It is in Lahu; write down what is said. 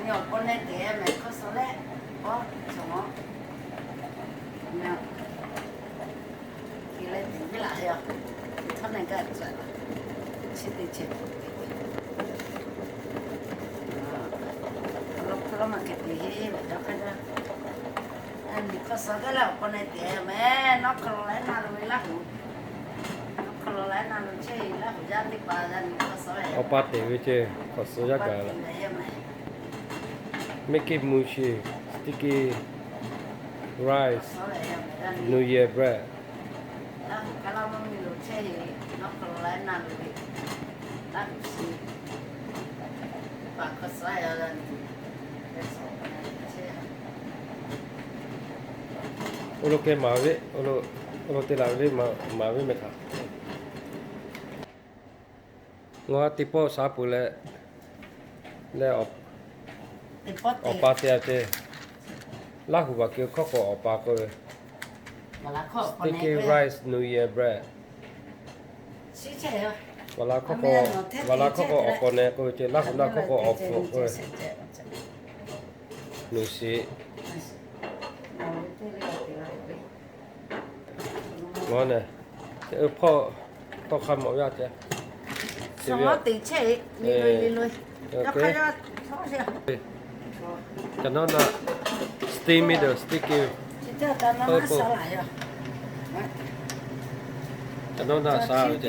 Awˬ paw na teꞈ mehˍ hk'aw suh leh, paw cawˬ ma. Ke leh teꞈ ve laˬ yoˬ. Htawˇ na gaˇ tcuhˍ, chi teˇ ceh, lo hpu lo maˇ hk'e te heˆ ve dawˇ hk'aˇ jaˇ. Mehˍ hk'aw suh gaˇ leh awˬ paw na teꞈ mehˍ, North Carolina lo ve Laˇ huˍ. North Carolina lo chehˇ Laˇ huˍ yaˇ teˇ hpaˍ yaˇ mehˍ hk'aw suh ve. Awˬ pa teꞈ ve ceh hk'aw suh yaˇ gaˬ la. Making mochi, sticky rice, New Year bread. Oˇ lo keh maˍ ve, oˇ lo te laˬ ve maˍ ve mehˍ htaꞈ. Ngaˬ teˇ pawˆ sha peuˬ leh, leh awˬ pa te a ceh. Laˇ huˍ baˬ kehˬ hkawˇ k'o awˬ pa k'oˆ ve, sticky rice New Year bread. Vaˬ la hkawˇ k'o, vaˬ la hkawˇ k'o awˬ paw na k'oˆ ve ceh, Laˇ huˍ naˆ hkawˇ k'o awˬ hpu k'oˆ ve. Nuˬ shiˍ. Ngaˬ nehˬ, hpawˇ, hpawˇ hk'a mawꞈ yaˇ ceh. Ca nawˉ naˆ, steam it, sticky. Ca nawˉ naˆ sha ve ceh.